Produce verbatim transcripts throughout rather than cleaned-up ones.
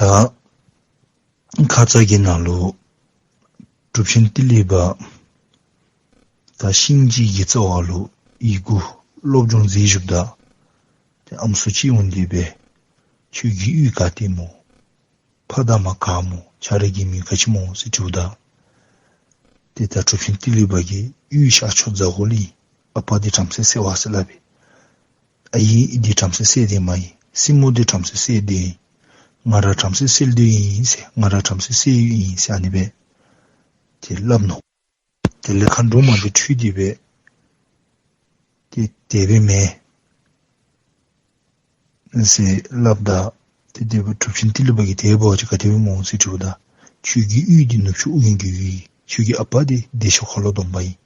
ད་ཁ་ཙ་གི་ནང་ལུ་གྲུབ་ཆེན་ཏི་ལི་པ་ད་ཤིང་བྱི་གི་རྩ་བ་ལུ་ཡི་གུ་སློབ་སྦྱོང་མཛད་བཞུགསཔ་ད་ཏེ་ཨམ་སྲུ་ཅིག་འོང་སྟེ་སྦེ་ཁྱོད་ཀྱི་གཡུས་ག་ཏེ་སྨོ། ཕ་དང་མ་ག་སྨོ། ཁྱོད་རའི་གི་མིང་ག་ཅི་སྨོ་ཟེར་དྲིཝ་ད་ཏེ་ད་གྲུབ་ཆེན་ཏི་ལི་པ་གིས་གཡུས་ཤར་ཕྱོགས་རྫ་གོ་ལུ་ཨིན། ཨ་པ་འདི་བྲམ་ཟེ་སེ་བ་ཟེར་སླབ་ཨིན། ཨའི་འདི་བྲམ་ཟེ་སེ་བདེ་མ་ཨིན། སྲིང་མོ་འདི་བྲམ་ཟེ་སེ་བདེ་ཨིན། ང་ར་བྲམ་ཟེ་སེ་བདེ་ཨིན་ཟེར། ང་ར་བྲམ་ཟེ་སེ་ཡོད་ཨིན་ཟེར་ཨ་ནི་སྦེ་ཏེ་སླབ་ནུག། དེ་ལས་མཁའ་འགྲོ་མ་འདི་འཁྲུལ་ཏེ་སྦེ་ཏེ་དེ་སྦེ་མེན་ཟེར་སླབ་ད་ཏེ་དེ་སྦེ་གྲུབ་ཆེན་ཏི་ལི་པ་གིས་དེ་འབད་བ་ཅིན་ག་དེ་སྦེ་སྨོ་ཟེར་དྲིཝ་ད་ཁྱོད་ཀྱི་གཡུས་འདི་ནུབ་ཕྱོགས་ཨོ་རྒྱན་གྱི་ཡུལ་ཨིན། ཁྱོད་ཀྱི་ཨ་པ་འདི་བདེ་མཆོག་འཁོར་ལོ་སྡོམ་པ་ཨིན།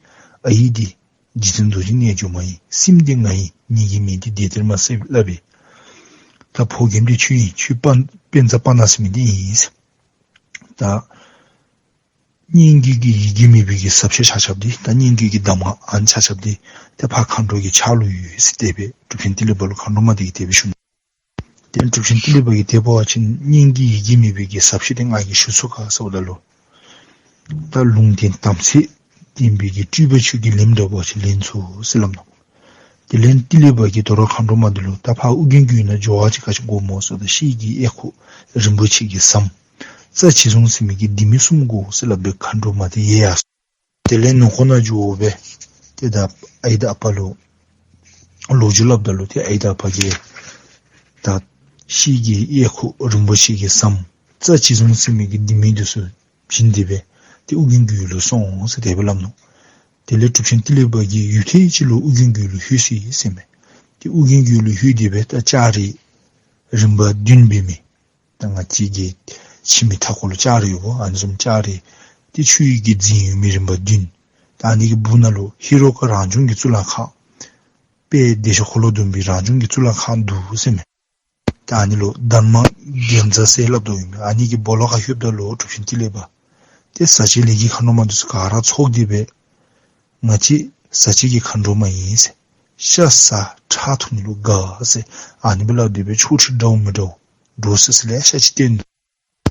ཨའི་འདི་རྗེ་བཙུན་རྡོ་རྗེ་རྣལ་འབྱོར་མ་ཨིན། སྲིངམོ་འདི་ང་ཨིན། ངེ་གི་མིང་འདི་བདེ་སྟེར་མ་ཟེར་སླབ་ཨིན། ད་ཕོ་རྒནམ་འདི་ཁྱོད་ཨིན། ཁྱོད་དཔའ་དཔེ་མཛངས་དཔའ་ནག་ཟེར་མི་འདི་ཨིན་ཟེར། ད་སྙན་བརྒྱུད་ཀྱི་ཡི་གེ་མེད་པའི་གི་ཟབ་ཆོས་ཆ་ཁྱབ་འདི་ད་སྙན་བརྒྱུད་ཀྱི་གདམས་ངག་ཨ་ནི་ཆ་ཁྱབ་འདི་ཏེ་ཕར་མཁའ་འགྲོ་གི་ཕྱག་ལུ་ཡོད་ཟེར་དེ་སྦེ་གྲུབ་ཆེན་ཏི་ལི་པ་ལུ་མཁའ་འགྲོ་མ་འདི་གིས་དེ་སྦེ་ཞུ་ནུག། དེ་ལས་གྲུབ་ཆེན་ཏི་ལི་པ་གིས་དེ་འབད་བ་ཅིན་སྙན་བརྒྱུད་ཡི་གེ་མེད་པའི་གི་ཟབ་ཆོས་འདི་ང་གིས་ཞུ་ཚུགས་ག་ཟེརཝ་ད་ལུ་ད་ལུང་བསྟན་དམ་ཚིག་ལྡན་པའི་གི་སྤྲུལ་པ་ཁྱོད་ཀྱིས་ལེན་འདྲ་བ་ཅིན་ལེན་ཚུགས་ཟེར་སླབ་ནུག། དེ་ལས་ཏི་ལི་པ་གིས་དོ་རུང་མཁའ་འགྲོ་མ་འདི་ལུ་ད་ཕར་ཨོ་རྒྱན་གྱི་ཡུལ་ནང་འགྱོ་བ་ཅིན་ག་ཅི་དགོ་སྨོ་ཟེརཝ་ད་ཤེལ་གྱི་གཡས་འཁོར་རིན་པོ་ཆེ་གི་ཟམ་རྩྭ་བྱི་བཟུང་ཟེར་མི་གི་ལྡེ་མིག་གསུམ་དགོ་ཟེར་སླབ་སྦེ་མཁའ་འགྲོ་མ་འདི་ཡལ་ཡར་སོ། དེ་ལས་ནང་འཁོད་ནང་འགྱོ་སྦེ་ཏེ་ད་ཨའི་དང་ཨ་པ་ལུ་ལོ་རྒྱུས་སླབ་ད་ལུ་ཏེ་ཨའི་དང་ཨ་པ་གིས་ད་ཤེལ་གྱི་གཡས་འཁོར་རིན་པོ་ཆེ་གི་ཟམ་རྩྭ་བྱི་བཟུང་ཟེར་མི་གི་ལྡེ་མིག་འདི་ཚུ་བྱིན་ཏེ་སྦེ་ཏེ་ཨོ་རྒྱན་གྱི་ཡུལ་ལུ་སོང་ཟེར་དེ་སྦེ་སླབ་ནུག། དེ་ལས་གྲུབ་ཆེན་ཏི་ལི་པ་གིས་ཡུད་ཐེངས་ཅིག་ལུ་ཨོ་རྒྱན་གྱི་ཡུལ་ལུ་ལྷོད་ཅི་ཟེར་མས། ཏེ་ཨོ་རྒྱན་གྱི་ཡུལ་ལུ་ལྷོད་དེ་སྦེ་ད་ལྕགས་རི་རིམ་པ་བདུན་འབད་མི་ད་ང་བཅས་ཀྱི་ཁྱིམ་གྱི་མཐའ་འཁོར་ལུ་ལྕགས་རི་ཡོདཔ་ཨ་ནི་བཟུམ་ལྕགས་རི་ཏེ་ཆོས་ཀྱི་རྫིང་ཡོད་མི་རིམ་པ་བདུན། ད་ཨ་ནི་གི་སྦུག་ན་ལུ་ཧེ་རུ་ཀ་རང་བྱུང་གི་གཙུག་ལག་ཁང་དཔལ་བདེ་མཆོག་འཁོར་ལོ་སྡོམ་པའི་རང་བྱུང་གི་གཙུག་ལག་ཁང་འདུག་ཟེར་མས། ད་ཨ་ནི་ལུ་དྷརྨ་གཉྫ་ཟེར་སླབ་དོ་ཨིན་མས། ཨ་ནི་གི་སྦོ་ལོགས་ཁར་ལྷོདཔ་ད་ལུ་གྲུབ་ཆེན་ཏི་ལི་པ་ཏེ་ཟ་བཅད་ལས་ཀྱི་མཁའ་འགྲོ་མ་འདི་ཚུ་ག་ར་ཚོགས་ཏེ་སྦེ་ང་བཅས་ཟ་བཅད་ཀྱི་མཁའ་འགྲོ་མ་ཨིན་ཟེར། ཤ་ཟ་ཁྲག་འཐུང་ལུ་དགའ་ཟེར་ཨ་ནི་སྦེ་སླབ་སྟེ་སྦེ་ཆོ་འཕྲུལ་འདྲཝ་མི་འདྲཝ་འདྲོག་སི་སི་ལེ་ཤ་ཅིག་བསྟན་ནུག།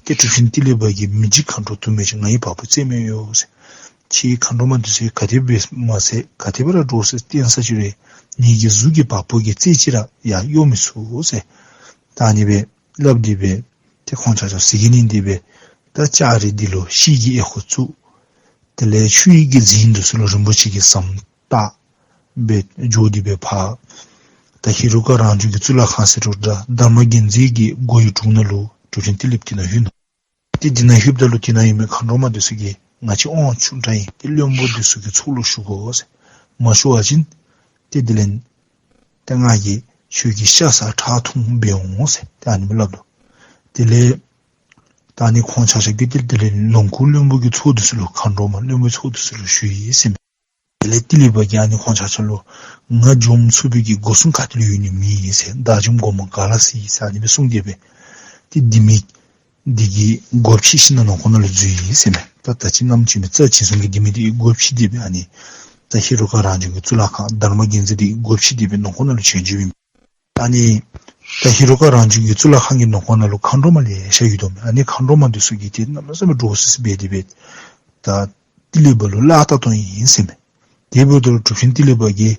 ཏེ་གྲུབ་ཆེན་ཏི་ལི་པ་གིས་མི་འཇིགས་མཁའ་འགྲོ་དུ་མས་ཀྱང་ངའི་བ་སྤུ་རྩེདམོ་ཡོད་ཟེར། ཁྱེད་མཁའ་འགྲོ་མ་འདི་ཚུ་ག་དེ་སྦེ་མ་ཟེར་ག་དེ་སྦེ་ར་འདྲོག་སི་སི་བསྟན་ས་ཅིག་རུང་ངེ་གི་གཟུགས་ཀྱི་བ་སྤུ་གི་རྩེ་གཅིག་ར་ཡང་གཡོ་མི་ཚུགས་ཟེར། ད་ཨ་ནི་སྦེ་སླབ་སྟེ་སྦེ་ཏེ་ཁོང་ཆ་ཁྱབ་ཟེར་གི་ནི་འདི་སྦེ་ད་ལྕགས་རི་འདི་ལུ་ཤེལ་གྱི་གཡས་འཁོར་བཙུགས། དེ་ལས་ཆོས་ཀྱི་རྫིང་འདི་ཚུ་ལུ་རིན་པོ་ཆེ་གི་ཟམ་བཏགས་སྦེ་འགྱོ་སྟེ་སྦེ་ཕར་ད་ཧེ་རུ་ཀ་རང་བྱུང་གི་གཙུག་ལག་ཁང་ཟེར་རུང་འདྲ་དྷརྨ་གཉྫ་གི་སྒོ་ཡི་དྲུང་ནང་ལུ་གྲུབ་ཆེན་ཏི་ལི་པ་དེ་ནང་ལྷོད་ནུག། ཏེ་དེ་ནང་ལྷོདཔ་ད་ལུ་དེ་ནང་ཡོད་མི་མཁའ་འགྲོ་མ་འདི་ཚུ་གིས་ང་བཅས་དབང་ཕྱུག་འདྲ་ཨིན། ཏེ་བློན་པོ་འདི་ཚུ་གི་ཚོགས་ལུ་ཞུ་དགོ་ཟེར། མ་ཞུ་བ་ཅིན་ཏེ་དེ་ལས་ད་ང་གིས་ཁྱོད་ཀྱི་ཤ་ཟ་ཁྲག་འཐུང་འབད་འོང་ཟེར་ཏེ་ཨ་ནི་སྦེ་སླབ་དོ། དེ་ལས་ད་ཨ་ནི་ཁོང་ཆ་ཁྱབ་ཀྱིས་ཏེ་དེ་ལས་ལོངས་སྐུ་བློན་པོ་གི་ཚོགས་འདི་ཚུ་ལུ་མཁའ་འགྲོ་མ་བློན་པོའི་ཚོགས་འདི་ཚུ་ལུ་ཞུ་ཡི་ཟེར་མས། དེ་ལས་ཏི་ལི་པ་གིས་ཨ་ནི་ཁོང་ཆ་ཁྱབ་ལུ་ང་འཇོམས་ཚུགས་པའི་གི་སྒོ་སྲུང་ག་ཏེ་ལུ་ཡོད་ནི་མེད་ཟེར། བདག་འཇོམས་སྒོ་མོ་ག་ལ་སྲིད་ཟེར་ཨ་ནི་སྦེ་གསུངས་ཏེ་སྦེ་ཏེ་ལྡེ་མིག་འདི་གིས་སྒོ་ཕྱེ་ཞིནམ་ལས་ནང་འཁོད་ནང་ལུ་འཛུལ་ཡི་ཟེར་མས། ད་ད་ཅི་ནམ་ཅིག་མི་རྩ་ཆེན་སོང་གི་ལྡེ་མིག་འདི་གིས་སྒོ་ཕྱེ་སྟེ་སྦེ་ཨ་ནི་ད་ཧེ་རུ་ཀ་རང་བྱུང་གི་གཙུག་ལག་ཁང་དྷརྨ་གཉྫ་འདི་གིས་སྒོ་ཕྱེ་སྟེ་སྦེ་ནང་འཁོད་ནང་ལུ་བྱོན་བྱོནམ་ཨིན། ཨ་ནི་ད་ཧེ་རུ་ཀ་རང་བྱུང་གི་གཙུག་ལག་ཁང་གི་ནང་འཁོད་ནང་ལུ་མཁའ་འགྲོ་མ་ལེ་ཤ་ཡོད་དོ་མས། ཨ་ནི་མཁའ་འགྲོ་མ་འདི་ཚུ་གིས་ཏེ་གནམ་མེད་ས་མེད་འདྲོག་སི་སི་འབད་དེ་སྦེ་ད་ཏི་ལི་པ་ལུ་གླགས་བལྟ་དོ་ཨིན་ཟེར་མས། དེ་འབདཝ་ད་ལུ་གྲུབ་ཆེན་ཏི་ལི་པ་གིས་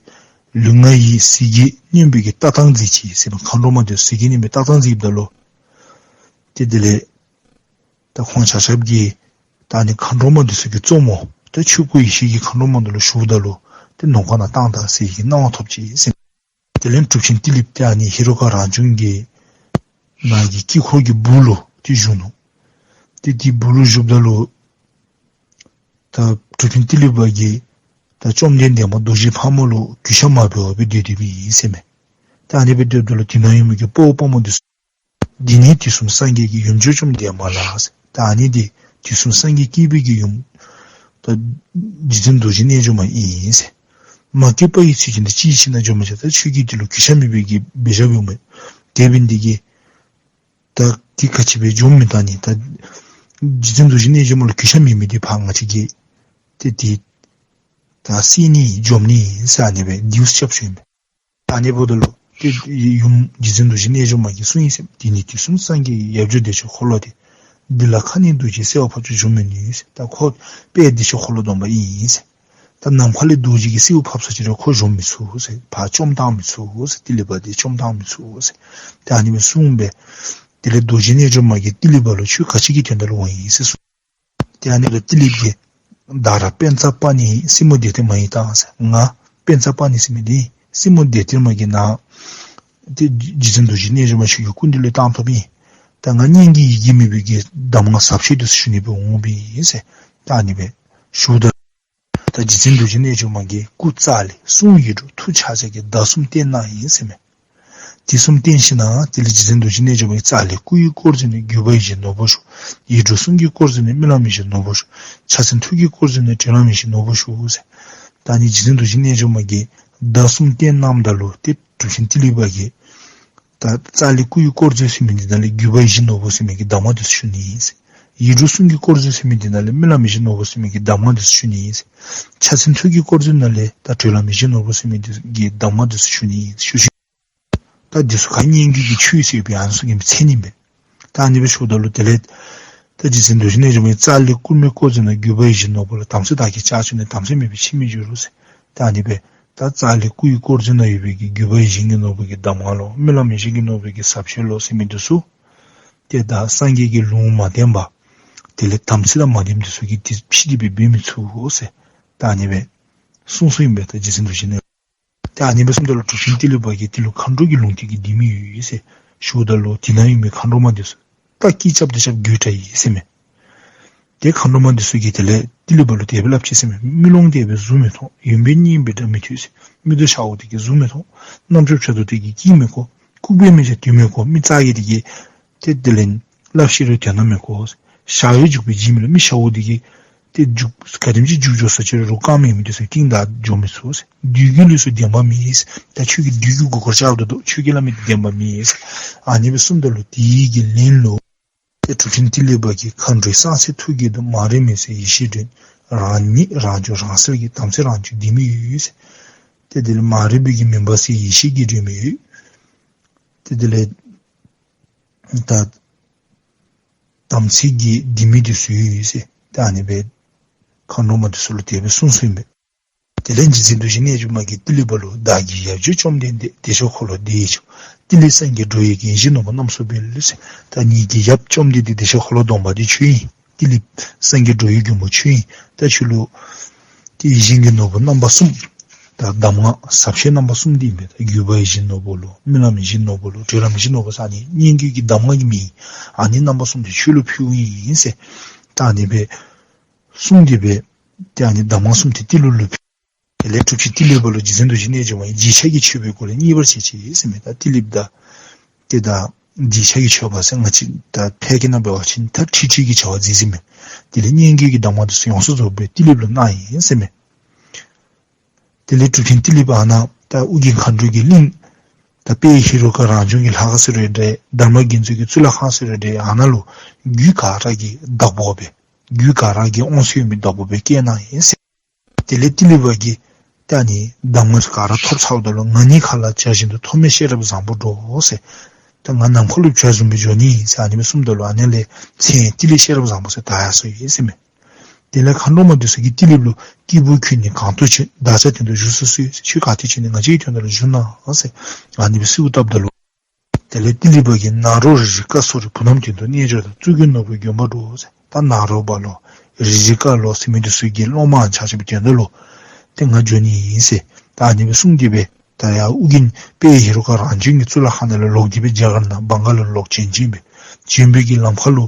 ལུས་ངག་ཡིད་ཟིལ་གྱིས་གནོན་པའི་གི་ལྟ་སྟངས་མཛད་ཅི་ཟེར་མས། མཁའ་འགྲོ་མ་འདི་ཚུ་ཟིལ་གྱིས་གནོན་པའི་ལྟ་སྟངས་མཛདཔ་ད་ལུ་ཏེ་དེ་ལས་ད་ཁོང་ཆ་ཁྱབ་ཀྱིས་ད་ཨ་ནི་མཁའ་འགྲོ་མ་འདི་ཚུ་གི་གཙོ་མོ་ད་ཆོས་སྐུ་ཡེ་ཤེས་ཀྱི་མཁའ་འགྲོ་མ་འདི་ལུ་ཞུཝ་ད་ལུ་ཏེ་ནང་འཁོད་ནང་བཏང་ད་ཟེར་གྱི་གནང་བ་ཐོབ་ཅི་ཟེར་མས། དེ་ལས་གྲུབ་ཆེན་ཏི་ལི་པ་ཏེ་ཨ་ནི་ཧེ་རུ་ཀ་རང་བྱུང་གི་ནང་གི་དཀྱིལ་འཁོར་གྱི་སྦུག་ལུ་ཏེ་བཞུགས་ནུག། ཏེ་དེའི་སྦུག་ལུ་བཞུགསཔ་ད་ལུ་ད་གྲུབ་ཆེན་ཏི་ལི་པ་གིས་ད་བཅོམ་ལྡན་འདས་མ་རྡོ་རྗེ་ཕག་མོ་ལུ་གུས་ཞབས་མ་འབད་བར་སྦེ་སྡོད་སྡོདཔ་ཨིན་ཟེར་མས། ད་ཨ་ནི་སྦེ་སྡོདཔ་ད་ལུ་དེ་ནང་ཡོད་མི་གི་དཔའ་བོ་དཔའ་མོ་འདི་ཚུ་འདི་ནི་དུས་གསུམ་སངས་རྒྱས་ཀྱི་ཡུམ་ཅོག་བཅོམ་ལྡན་མ་ལགས་ཟེར། ད་ཨ་ནི་འདི་དུས་གསུམ་སངས་རྒྱས་བསྐྱེད་པའི་གི་ཡུམ་ད་རྗེ་བཙུན་རྡོ་རྗེ་རྣལ་འབྱོར་མ་ཨིན་ཟེར། མ་བསྐྱེད་པ་ཡི་ཚུལ་གྱིས་འདི་ཅིའི་ཕྱིར་ན་འབྱོན་མ་བྱ། ད་ཁྱོད་ཀྱིས་འདི་ལུ་གུས་ཞབས་མེད་པའི་གི་འབད་བཞག་ཡོད་མས། དེ་འབད་ནི་འདི་གིས་ད་འདི་ག་ཅི་སྦེ་འབྱོནམ་ཨིན་ད་ནི། ད་རྗེ་བཙུན་རྡོ་རྗེ་རྣལ་འབྱོར་མ་ལུ་གུས་ཞབས་མེད་མི་འདི་ཕར་ང་བཅས་ཀྱིས་ཏེ་འདི་ད་བསད་ནི་འཇོམས་ནི་ཟེར་ཨ་ནི་སྦེ་འདི་སྐྱབས་ཞུ་ཡི་མས། ཨ་ནི་འབདཝ་ད་ལུ་ ཡུམ་རྗེ་བཙུན་རྡོ་རྗེ་རྣལ་འབྱོར་མ་གིས་གསུངས་ཡི་ཟེར། དེ་ནི་དུས་གསུམ་སངས་རྒྱས་ཡབ་ཡུམ་བདེ་མཆོག་འཁོར་ལོ་སྟེ། འདི་ལ་ཁ་ནས་འདུ་བྱེད་གསོལ་བ་འཕགས་མཆོག་འབྱུང་མི་ནུས་ཟེར། ད་ཁོ་དཔལ་བདེ་མཆོག་འཁོར་ལོ་སྡོམ་པ་ཨིན་ཟེར། ད་ནམ་མཁའ་ལས་རྡོ་རྗེ་གི་སེའུ་ཕབ་ས་ཅིག་རུང་ཁོ་འབྱོན་མི་ཚུགས་ཟེར། ཕར་བཅོམ་བཏང་མི་ཚུགས་ཟེར། ཏི་ལི་པ་དེ་བཅོམ་བཏང་མི་ཚུགས་ཟེར། ད་ཨ་ནི་སྦེ་གསུངས་པས། དེ་ལས་རྡོ་རྗེ་རྣལ་འབྱོར་མ་གིས་ཏི་ལི་པ་ལུ་ཁྱོད་ག་ཅི་གི་དོན་དག་ལུ་འོང་ཡི་ཟེར་གསུངས། ཏེ་ཨ་ནི་ལུ་ཏི་ལི་པ་གིས་ད་ར་པཉྩ་པ་ཎི་སྲིན་མོ་བདེ་སྟེར་མ་ཡི་དང་ཟེར། ང་པཉྩ་པ་ཎི་ཟེར་མི་འདི་སྲིན་མོ་བདེ་སྟེར་མ་གི་ནང་ཏེ་རྗེ་བཙུན་རྡོ་རྗེ་རྣལ་འབྱོར་མ་ཁྱོད་ཀྱི་སྐུ་མདུན་ལུ་བཏང་ཐོབ་ཨིན། ད་ང་སྙན་བརྒྱུད་ཡི་གེ་མེད་པའི་གི་གདམས་ངག་ཟབ་ཆོས་འདི་ཚུ་ཞུ་ནི་སྦེ་འོངམ་ཨིན་ཟེར། ད་ཨ་ནི་སྦེ་ཞུཝ་ད། ད་རྗེ་བཙུན་རྡོ་རྗེ་རྣལ་འབྱོར་མ་གིས་སྐུ་རྩ་ལས་གསུང་ཡིག་འབྲུ་མཐུ་ཕྱག་རྒྱ་གི་བརྡ་གསུམ་བསྟན་གནང་ཡི་ཟེར་མས། དེ་གསུམ་བསྟན་ཞིནམ་ལས་དེ་ལས་རྗེ་བཙུན་རྡོ་རྗེ་རྣལ་འབྱོར་མ་གིས་རྩ་ལས་སྐུ་ཡི་དཀོར་མཛོད་ནས་བརྒྱུད་པ་ཡིད་བཞིན་ནོར་བུ་ཞུགས། ཡིག་འབྲུ་གསུམ་གྱི་དཀོར་མཛོད་ནས་རྨི་ལམ་ཡིད་བཞིན་ནོར་བུ་ཞུགས། ཕྱག་མཚན་ཐུགས་ཀྱི་དཀོར་མཛོད་ནས་གྲོལ་ལམ་ཡིད་བཞིན་ནོར་བུ་ཞུགས་ཟེར། ད་ཨ་ནི་རྗེ་བཙུན་རྡོ་རྗེ་རྣལ་འབྱོར་མ་གིས་བརྡ་གསུམ་བསྟན་གནངམ་ད་ལུ་ཏེ་གྲུབ་ཆེན་ཏི་ལི་པ་གིས་ད་རྩ་ལས་སྐུ་ཡི་དཀོར་མཛོད་ཟེར་མི་འདི་ནང་ལས་བརྒྱུད་པ་ཡིད་བཞིན་ནོར་བུ་ཟེར་མི་གི་གདམས་ངག་འདི་ཚུ་ཞུ་ནི་ཨིན་ཟེར། ཡིག་འབྲུ་གསུམ་གྱི་དཀོར་མཛོད་ཟེར་མི་འདི་ནང་ལས་རྨི་ལམ་ཡིད་བཞིན་ནོར་བུ་ཟེར་མི་གི་གདམས་ངག་འདི་ཚུ་ཞུ་ནི་ཨིན་ཟེར། ཕྱག་མཚན་ཐུགས་ཀྱི་དཀོར་མཛོད་ནང་ལས་ད་གྲོལ་ལམ་ཡིད་བཞིན་ནོར་བུ་ཟེར་མི་འདི་གི་གདམས་ངག་འདི་ཚུ་ཞུ་ནི་ཨིན་ཟེར་ཞུ་ཞིནམ་ལས། ད་འདི་ཚུ་ག་སྙན་བརྒྱུད་ཀྱི་ཆོས་ཟེར་བའི་ཨ་ནི་ཚུ་གི་མཚན་ཨིན་པས། ད་ཨ་ནི་སྦེ་ཞུཝ་ད་ལུ་དེ་ལས་ད་རྗེ་བཙུན་རྡོ་རྗེ་རྣལ་འབྱོར་མ་གིས་རྩ་ལས་སྐུ་མི་དཀོར་མཛོད་ནས་བརྒྱུད་པ་ཡིད་བཞིན་ནོར་བུ་ལ། དམ་ཚིག་བདག་གིས་བཅག་བཅུག་ནས། དམ་ཚིག་མེད་པའི་ཕྱིར་མི་འགྱུར་རོ་ཟེར། ད་ཨ་ནི་སྦེ་ད་རྩ་ལས་སྐུ་ཡི་དཀོར་མཛོད་ནང་ཡོད་པའི་གི་བརྒྱུད་པ་ཡིད་བཞིན་གྱི་ནོར་བུ་གི་གདམས་ངག་ལོ། རྨི་ལམ་ཡིད་བཞིན་གྱི་ནོར་བུ་གི་ཟབ་ཆོས་ལོ་ཟེར་མི་འདི་ཚུ་ཏེ་ད་སངས་རྒྱས་ཀྱི་ལུང་མ་བསྟན་པ་དེ་ལས་དམ་ཚིག་དང་མ་ལྡནམ་འདི་ཚུ་གིས་འདི་ཕྱིར་འདི་སྦེ་འབད་མི་ཚུགས་ཟེར། ད་ཨ་ནི་སྦེ་གསུངས་གསུངསམ་ཨིན་པས། ད་རྗེ་བཙུན་རྡོ་རྗེ་རྣལ་ད་ཨ་ནི་སྦེ་གསུངམ་ད་ལུ་གྲུབ་ཆེན་ཏི་ལི་པ་གིས་དེ་ལུ་མཁའ་འགྲོ་གི་ལུང་བསྟན་གྱི་ལྡེ་མིག་ཡོད་ཟེར་ཞུཝ་ད་ལུ་དེ་ནང་ཡོད་མི་མཁའ་འགྲོ་མ་འདི་ཚུ་ད་སྐད་རྐྱབ་སྟེ་རྐྱབ་རྒྱུད་བྲལ་ཡི་ཟེར་མས། ཏེ་མཁའ་འགྲོ་མ་འདི་ཚུ་གིས་དེ་ལས་ཏི་ལི་པ་ལུ་དེ་སྦེ་སླབ་ཅི་ཟེར་མས། མིག་ལོང་དེ་སྦེ་གཟུགས་མི་མཐོང་། ཡོན་པོ་སྙན་པའི་སྒྲ་མི་ཐོས་ཟེར། མིག་ཏོ་ཞརཝ་དེ་གིས་གཟུགས་མི་མཐོང་། རྣམ་ཅོ་འཕྱརཝ་དེ་གིས་སྐད་མི་གོ། ལྐུགས་པས་མི་བྱ་དོན་མི་གོ། མིག་གཙག་གི་དེ་གིས་ཏེ་དེ་ལས་སླབ་ཤེས་རུང་དོན་དག་མི་གོ། ཞར་བས་འཇུག་པའི་རྗེས་མི་སླུ། མིག་ཞརཝ་དེ་གིས་ཏེ་འཇུག་ག་དེམ་ཅིག་འཇུག་འགྱོ་ས་ཅིག་རུང་རྐངམ་མེད་མི་འདི་ཚུ་རྐྱེན་དང་འགྱོ་མི་ཚུགས་ཟེར། བདུད་ཀྱི་ལུས་སུ་བདེན་པ་མེད་ཟེར། ད་ཁྱོད་ཀྱིས་བདུད་ཀྱི་མགུ་སྐོར་རྐྱབ་ད་འདུག། ཁྱོད་ཀྱིས་སླབ་མི་འདི་བདེན་པ་མེད་ཟེར། ཨ་ནི་སྦེ་གསུངམ་ད་ལུ་དེ་གི་ལན་ལུ་ཏེ་གྲུབ་ཆེན་ཏི་ལི་པ་གིས་མཁའ་འགྲོའི་གསང་ཚིག་ཐུགས་ཀྱི་རྡོ། མ་རིག་མུན་སེལ་ཡེ་ཤེས་སྒྲོན། རང་ཉིད་རང་བྱུང་རང་གསལ་གྱི། དམ་ཚིག་རང་བྱུང་ལྡེ་མིག་ཡོད་ཟེར། ཏེ་དེ་ལས་མ་རིག་པའི་གི་མུན་པ་སེལ་ཡེ་ཤེས་ཀྱི་སྒྲོན་མེ་ཡོད། ཏེ་དེ་ལས་ད་དམ་ཚིག་གི་ལྡེ་མིག་འདི་ཚུ་ཡོད་ཟེར། ད་ཨ་ནི་སྦེ་མཁའ་འགྲོ་མ་འདི་ཚུ་ལུ་དེ་སྦེ་གསུངས་གསུངསམ་ཨིན་པས། དེ་ལས་རྗེ་བཙུན་རྡོ་རྗེ་རྣལ་འབྱོར་མ་གིས་ཏི་ལི་པ་ལུ། བདག་གི་ཡབ་རྗེ་བཅོམ་ལྡན་འདས། བདེ་མཆོག་འཁོར་ལོ་བདེ་བའི་མཆོག། ཏི་ལི་སངས་རྒྱས་འགྲོ་བའི་མགོན། བཞི་ནོར་བུ་རྣམ་གསུམ་སྤེལ་ཟེར། ད་ངེ་གི་ཡབ་བཅོམ་ལྡན་འདས་བདེ་མཆོག་འཁོར་ལོ་སྡོམ་པ་འདི་ཁྱོད་ཨིན། ཏི་ལི་སངས་རྒྱས་འགྲོ་བའི་མགོན་པོ་ཁྱོད་ཨིན། ད་ཁྱོད་ལུ་ཏེ་ཡིད་བཞིན་གྱི་ནོར་བུ་རྣམ་པ་གསུམ། ད་གདམས་ངག་ཟབ་ཆོས་རྣམ་པ་གསུམ་འདི་ཨིན་པས། ད་བརྒྱུད་པ་ཡིད་བཞིན་ནོར་བུ་ལོ། རྨི་ལམ་ཡིད་བཞིན་ནོར་བུ་ལོ། གྲོལ་ལམ་ཡིད་བཞིན་ནོར་བུ་ཟེར་ཨ་ནི་སྙན་བརྒྱུད་ཀྱི་གདམས་ངག་གི་མིང་ཨིན། ཨ་ནི་རྣམ་པ་གསུམ་འདི་ཁྱོད་ལུ་ཕུལཝ་ཨིན་ཟེར། ད་ཨ་ནི་སྦེ་གསུངས་ཏེ་སྦེ་ཏེ་ཨ་ནི་གདམས་ངག་གསུམ་འདི་ཏི་ལི་ལུ་ཕུལ། དེ་ལས་གྲུབ་ཆེན་ཏི་ལི་པ་ལུ་རྗེ་བཙུན་རྡོ་རྗེ་རྣལ་འབྱོར་མ་གིས་རྗེས་ཆགས་ཀྱི་མཆོད་པའི་སྒོ་ལས་མཉེས་པར་བྱས་ཅི་ཟེར་མས། ད་ཏི་ལི་པ་དང་ཏེ་ད་རྗེས་ཆགས་ཀྱི་མཆོད་པ་ཟེར་ང་བཅས་ད་ཕལ་སྐད་ནང་འབད་བ་ཅིན་ད་ཁྲིད་ཁྲིད་ཀྱི་བྱ་བ་མཛད་ཟེར་མས། དེ་ལས་སྙན་བརྒྱུད་ཀྱི་གདམས་ངག་འདི་ཚུ་ཡོངས་སུ་རྫོགས་པ་ཏི་ལི་པ་ལུ་གནང་ཡི་ཟེར་མས། དེ་ལས་གྲུབ་ཆེན་ཏི་ལི་པ་ཨ་ནཱ་ད་ཨོ་རྒྱན་མཁའ་འགྲོ་གི་གླིང་ད་དཔལ་ཧེ་རུ་ཀ་རང་བྱུང་གི་ལྷ་ཁང་ཟེར་རུང་འདྲ། དྷརྨ་རྒྱལ་མཚན་གྱི་གཙུག་ལག་ཁང་ཟེར་རུང་འདྲ། ཨ་ནཱ་ལུ་རྒྱུད་ག་ར་གི་བདག་པོ་སྦེ་རྒྱུད་ག་ར་གི་དབང་ཚད་ཡོད་མི་བདག་པོ་སྦེ་བསྐོས་གནང་ཡི་ཟེར། དེ་ལས་ཏི་ལི་པ་གིས་ད་ཨ་ནི་གདམས་ངག་ག་ར་ཐོབ་ཚརཝ་ད་ལུ་ང་ནི་མཁའ་ལ་བྱ་བཞིན་དུ། ཐོགས་མེད་ཤེས་རབ་བཟང་པོར་འགྲོ་ཟེར། ད་ང་ནམ་མཁའ་ལུ་བྱ་བཟུམ་སྦེ་འགྱོ་ནི་ཨིན་ཟེར་ཨ་ནི་སྦེ་གསུངམ་ད་ལུ་ཨ་ནཱ་ལས་མཚན་ཏི་ལི་ཤེས་རབ་བཟང་པོ་ཟེར་བཏགས་ཡར་སོ་ཡི་ཟེར་མས། དེ་ལས་མཁའ་འགྲོ་མ་འདི་ཚུ་གིས་ཏི་ལི་པ་ལུ་སྐྱེས་བུ་ཁྱོད་ནི་གང་དུ་བྱོན། བདག་ཅག་དོན་དུ་བཞུགས་སུ་གསོལ། ཁྱོད་ག་ཏེ་བྱོན་ནི་ང་བཅས་ཀྱི་དོན་དག་ལུ་བཞུགས་གནང་ཟེར་ཨ་ནི་སྦེ་གསོལཝ་བཏབ་ད་ལུ། དེ་ལས་ཏི་ལི་པ་གིས་ནཱ་རོ་རི་རི་ཀ་སོགས་རིགས། བུ་རྣམས་དོན་དུ་རྣལ་འབྱོར་དང་། གཙུག་གི་ནོར་བུའི་དགོན་པར་འགྲོ་ཟེར། ད་ནཱ་རོ་པ་ལོ་རི་རི་ཀ་ལོ་ཟེར་མི་འདི་ཚུ་གི་སློབ་མ་ཆ་ཁྱབ་དོན་དག་ལུ་ཏེ་ང་འགྱོ་ནི་ཨིན་ཟེར་ད་ཨ་ནི་སྦེ་གསུངས་ཏེ་སྦེ་ད་ཡར་ཨོ་རྒྱན་དཔལ་ཧེ་རུ་ཀ་རང་བྱུང་གི་གཙུག་ལག་ཁང་ནང་ལས་ལོག་སྟེ་སྦེ་རྒྱ་གར་ནང་བང་ག་ལ་ལོག་བྱོན་བྱོནམ་མས། བྱོན་པའི་གི་ལམ་ཁ་ལུ་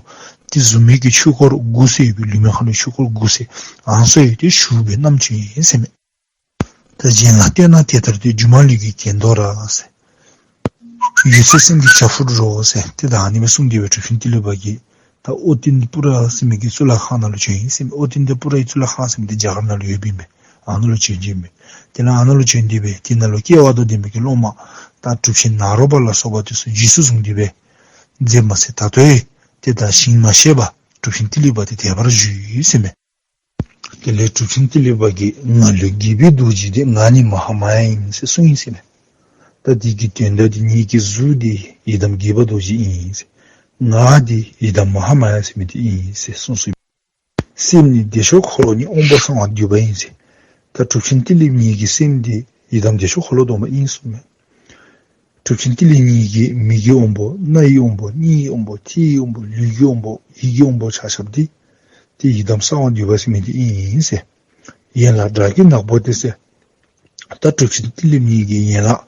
ཏེ་གཟུགས་མེད་ཀྱི་ཆོས་འཁོར་དགུ་ཟེར་ཡོད་པའི་ལུས་མེད་ཁ་ལུ་ཆོས་འཁོར་དགུ་ཟེར་ཨ་ནི་ཚུ་ཡོད་དེ་བཞུགས་པའི་རྣམ་ཅོ་ཨིན་ཟེར་མས། ད་གཞན་ལ་བསྟན་ན་དེ་ལྟར་སྟོན། སྒྱུ་མ་ལུས་ཀྱི་གྱེན་དོགས་ར་ཟེར། ཡོད་ཚད་སེམས་ཀྱི་བྱ་ཕུད་རོ་ཟེར། ཏེ་ད་ཨ་ནི་སྦེ་གསུངས་ཏེ་སྦེ་གྲུབ་ཆེན་ཏི་ལི་པ་གིས་ད་ཨོ་ཏནྟ་པུ་ར་ཟེར་མི་གི་གཙུག་ལག་ཁང་ནང་ལུ་བྱོན་ཡི་ཟེར་མས། ཨོ་ཏནྟ་པུ་རའི་གཙུག་ལག་ཁང་ཟེར་མི་འདི་རྒྱ་གར་ནང་ལུ་ཡོདཔ་ཨིན་པས། ཨ་ནཱ་ལུ་བྱོན་བྱོནམ་མས། དེ་ལས་ཨ་ནཱ་ལུ་བྱོན་ཏེ་སྦེ་དེ་ནང་ལུ་སྐལ་བ་དང་ལྡན་པའི་གི་སློབ་མ་ད་གྲུབ་ཆེན་ནཱ་རོ་པ་ལ་སོགས་པ་འདི་ཚུ་རྗེས་སུ་བཟུང་སྟེ་སྦེ་མཛད་མ་ཚད་ད་ལྟོ་ཡང་ཏེ་ད་ཞིང་མ་ཤེས་པར་གྲུབ་ཆེན་ཏི་ལི་པ་འདི་དད་པར་བཞུགས་ཡི་ཟེར་མས། དེ་ལས་གྲུབ་ཆེན་ཏི་ལི་པ་གིས་ང་ལུས་དགྱེས་པའི་རྡོ་རྗེ་འདི། ང་ནི་མ་ཧཱ་མ་ཡ་ཡིན་ཟེར་གསུངས་ཡི་ཟེར་མས། ད་འདི་གི་དོན་དག་འདི་ངེ་གི་གཟུགས་འདི་ཡི་དམ་དགྱེས་པ་རྡོ་རྗེ་ཨིན་ཟེར། ངག་འདི་ཡི་དམ་མ་ཧཱ་མ་ཡ་ཟེར་མི་འདི་ཨིན་ཟེར་གསུངས་སོ། སེམས་ནི་བདེ་མཆོག་འཁོར་ལོ་ནི། དབང་པོ་གསང་བ་འདུས་པ་ཡིན་ཟེར། ད་གྲུབ་ཆེན་ཏི་ལིཔ་ཉིད་ཀྱི་སེམས་འདི་ཡི་དམ་བདེ་མཆོག་འཁོར་ལོ་སྡོམ་པ་ཨིན་གསུངས་མས། གྲུབ་ཆེན་ཏི་ལིཔ་ཉིད་ཀྱི་མིག་གི་དབང་པོ་རྣ་ཡི་དབང་པོ་སྙིང་གི་དབང་པོ་ལྕེ་ཡི་དབང་པོ་ལུས་ཀྱི་དབང་པོ་ཡིད་ཀྱི་དབང་པོ་ཆ་ཁྱབ་འདི་ཏེ་ཡི་དམ་གསང་བ་འདུས་པ་ཟེར་མི་འདི་ཨིན་ཟེར། ཡན་ལག་དགྲ་བགེགས་ནག་པོ་སྟེ་ཟེར། ད་གྲུབ་ཆེན་ཏི་ལིཔ་ཉིད་ཀྱི་ཡན་ལག་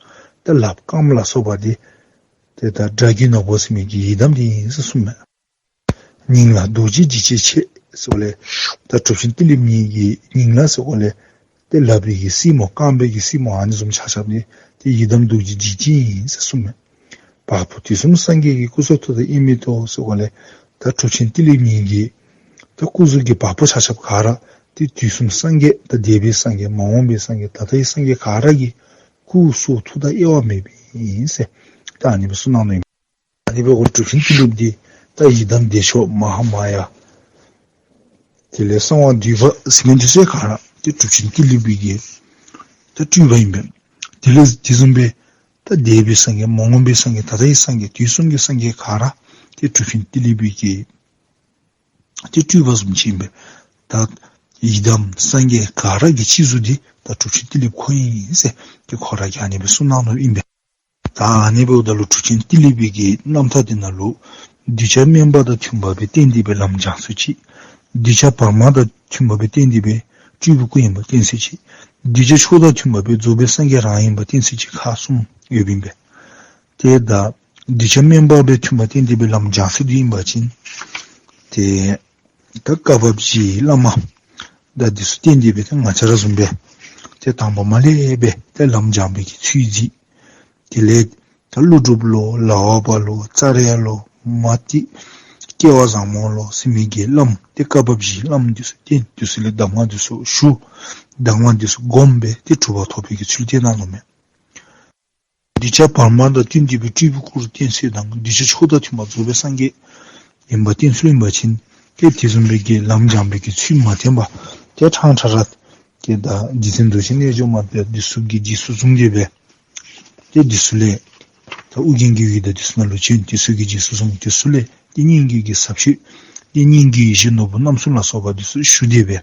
ད་ལགཔ་རྐངམ་ལ་སོགས་པ་འདི་ཏེ་ད་དགྲ་བགེགས་ནག་པོ་ཟེར་མི་གི་ཡི་དམ་འདི་ཨིན་ཟེར་གསུངས་མས། སྙིང་ལ་རྡོ་རྗེ་འཇིགས་བྱེད་ཆེ་ཟེརཝ་ལས་ད་གྲུབ་ཆེན་ཏི་ལིཔ་ཉིད་ཀྱི་སྙིང་ལ་ཟེརཝ་ལས་ཏེ་ལགཔ་གི་སེན་མོ་རྐངམ་གི་སེན་མོ་ཨ་ནི་བཟུམ་ཆ་ཁྱབ་འདི་ཏེ་ཡི་དམ་རྡོ་རྗེ་འཇིགས་བྱེད་ཨིན་ཟེར་གསུངས་མས། བ་སྤུ་དུས་གསུམ་སངས་རྒྱས་ཀྱི། སྐུ་གསུང་ཐུགས་དང་དབྱེར་མེད་ཐོག་ཟེརཝ་ལས་ད་གྲུབ་ཆེན་ཏི་ལིཔ་ཉིད་ཀྱི་ད་སྐུ་གཟུགས་ཀྱི་བ་སྤུ་ཆ་ཁྱབ་ག་ར་ཏེ་དུས་གསུམ་སངས་རྒྱས་ད་འདས་པའི་སངས་རྒྱས་མ་འོངས་པའི་སངས་རྒྱས་ད་ལྟའི་སངས་རྒྱས་ག་ར་གི་སྐུ་གསུང་ཐུགས་དང་དབྱེ་བ་མེདཔ་ཨིན་ཟེར་ད་ཨ་ནི་སྦེ་གསུངས་གནང་ནུག་ཨིན། ཨ་ནི་འབདཝ་ལས་གྲུབ་ཆེན་ཏི་ལིཔ་འདི་ད་ཡི་དམ་བདེ་མཆོག་མ་ཧཱ་མ་ཡ་དེ་ལས་གསང་བ་འདུས་པ་ཟེར་མི་འདི་ཚུ་ག་ར་ཏེ་གྲུབ་ཆེན་ཏི་ལིཔ་གི་ད་སྤྲུལ་པ་ཨིན་པས། དེ་ལས་དེ་བཟུམ་སྦེ་ད་འདས་པའི་སངས་རྒྱས་མ་འོངས་པའི་སངས་རྒྱས་ད་ལྟའི་སངས་རྒྱས་དུས་གསུམ་གྱི་སངས་རྒྱས་ག་ར་ཏེ་གྲུབ་ཆེན་ཏི་ལིཔ་གི་ཏེ་སྤྲུལ་པ་བཟུམ་ཅིག་ཨིན་པས། ད་ཡི་དམ་སངས་རྒྱས་ག་ར་གི་སྤྱི་གཟུགས་འདི་ད་གྲུབ་ཆེན་ཏི་ལིཔ་ཁོ་ཨིན་ཟེར་ཏེ་ཁོ་ར་གིས་ཨ་ནི་སྦེ་གསུངས་གནང་ནུག་ཨིན་པས། ད་ཨ་ནི་འབདཝ་ད་ལུ་གྲུབ་ཆེན་ཏི་ལི་པའི་གི་རྣམ་ཐར་འདི་ནང་ལུ་གདུལ་བྱ་དམན་པ་དང་མཐུན་པ་སྦེ་བསྟེན་ཏེ་སྦེ་ལམ་སྦྱང་ཚུགས་ཅིག། གདུལ་བྱ་བར་མ་དང་མཐུན་པ་སྦེ་བསྟེན་ཏེ་སྦེ་སྤྲུལ་པའི་སྐུ་ཡིན་པ་བསྟེན་ཚུགས་ཅིག། གདུལ་བྱ་མཆོག་དང་མཐུན་པ་སྦེ་རྫོགས་པའི་སངས་རྒྱས་རང་ཡིན་པ་བསྟེན་ཚུགས་ཅིག་ཁག་གསུམ་ཡོདཔ་ཨིན་པས། ཏེ་ད་གདུལ་བྱ་དམན་པ་སྦེ་མཐུན་པ་བསྟེན་ཏེ་སྦེ་ལམ་སྦྱང་ཚུགས་དོ་ཨིན་པ་ཅིན་ཏེ་ད་བཀའ་བབས་ཀྱི་བླ་མ་ད་འདི་ཚུ་བསྟེན་ཏེ་སྦེ་ད་ང་བཅས་ར་བཟུམ་སྦེ་ཏེ་དང་པ་མ་ལས་སྦེ་ཏེ་ལམ་སྦྱང་བའི་གི་ཚུལ་གཟིགས། དེ་ལས་ད་ཀླུ་སྒྲུབ་ལོ་ལག་པ་ལོ་ཙཱ་ར་ལོ་མ་ཏི་སྐལ་བ་བཟང་མོ་ལོ་ཟེར་མི་གི་བླམ་ཏེ་བཀའ་བབས་ཀྱི་བླམ་འདི་ཚུ་བསྟེན། འདི་ཚུ་ལས་གདམས་ངག་འདི་ཚུ་ཞུ། གདམས་ངག་འདི་ཚུ་སྒོམ་སྦེ་ཏེ་གྲུབ་པ་ཐོབ་པའི་གི་ཚུལ་བསྟན་གནང་ནུག་མས། གདུལ་བྱ་བར་མ་དང་བསྟུན་ཏེ་སྦེ་སྤྲུལ་པའི་སྐུ་རུ་བསྟེན་ཚུགས་དང་། གདུལ་བྱ་མཆོག་དང་མཐུན་པ་རྫོགས་པའི་སངས་རྒྱས་ཡིན་པ་བསྟེན་ཚུགས་ཨིན་པ་ཅིན་ཏེ་དེ་བཟུམ་སྦེ་གི་ལམ་སྦྱང་བའི་གི་ཚུལ་མ་བསྟེན་པར་ཏེ་ཕྲང་ཕྲང་ར་ཏེ་ད་རྗེ་བཙུན་རྡོ་རྗེ་རྣལ་འབྱོར་མ་དང་འདི་ཚུ་གི་རྗེས་སུ་བཟུང་སྟེ་སྦེ་ཏེ་འདི་ཚུ་ལས་ད་ཨོ་རྒྱན་གྱི་འོད་དང་འདི་ཚུ་ནང་ལུ་བྱོན། འདི་ཚུ་གི་རྗེས་སུ་བཟུང་། འདི་ཚུ་ལས་ཏེ་སྙན་བརྒྱུད་ཀྱི་ཟབ་ཆོས་ཏེ་སྙན་བརྒྱུད་ཡེ་ཤེས་ནོར་བུ་རྣམ་གསུམ་ལ་སོགས་པ་འདི་ཚུ་ཞུ་སྟེ་སྦེ་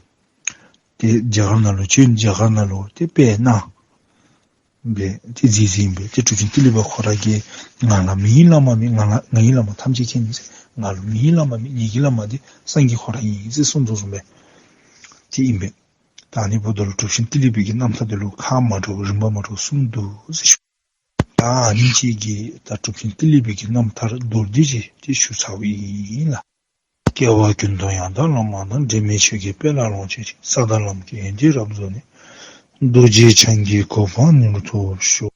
ཏེ་རྒྱ་གར་ནང་ལུ་བྱོན། རྒྱ་གར་ནང་ལུ་ཏེ་སྤེལ་གནང་སྦེ་ཏེ་མཛད་མཛདཔ་ཨིན་པས། ཏེ་གྲུབ་ཆེན་ཏི་ལི་པ་ཁོ་ར་གིས་ང་ལ་མི་ཡི་བླ་མ་མེད། ང་ལ་ང་ཡི་བླ་མ་ཐམས་ཅད་མཁྱེན་ཟེར། ང་ལུ་མི་ཡི་བླ་མ་མེད། ངེ་གི་བླ་མ་འདི་སངས་རྒྱས་ཁོ་ར་ཨིན་ཟེར་གསུངས་དོ་བཟུམ་སྦེ་ཏེ་ཨིན་པས། ད་ཨ་ནི་འབདཝ་ད་ལུ་གྲུབ་ཆེན་ཏི་ལི་པའི་གི་རྣམ་ཐར་འདི་ལུ་ཁག་མ་འདྲཝ་རིམ་པ་མ་འདྲཝ་གསུམ་འདུག་ཟེར་ཞུ། ད་ཨ་ནི་ཅིག་གིས་ད་གྲུབ་ཆེན་ཏི་ལི་པའི་གི་རྣམ་ཐར་མདོར་བསྡུས་ཅིག་ཏེ་ཞུ་ཚརཝ་ཨིན་ལགས། སྐྱེ་བ་ཀུན་ཏུ་ཡང་དག་བླ་མ་དང་། འབྲལ་མེད་ཆོས་ཀྱི་དཔལ་ལ་ལོངས་སྤྱོད་ཅིང་། ས་དང་ལམ་གྱི་ཡོན་ཏན་རབ་རྫོགས་ནས། རྡོ་རྗེ་འཆང་གི་གོ་འཕང་མྱུར་ཐོབ་ཤོག།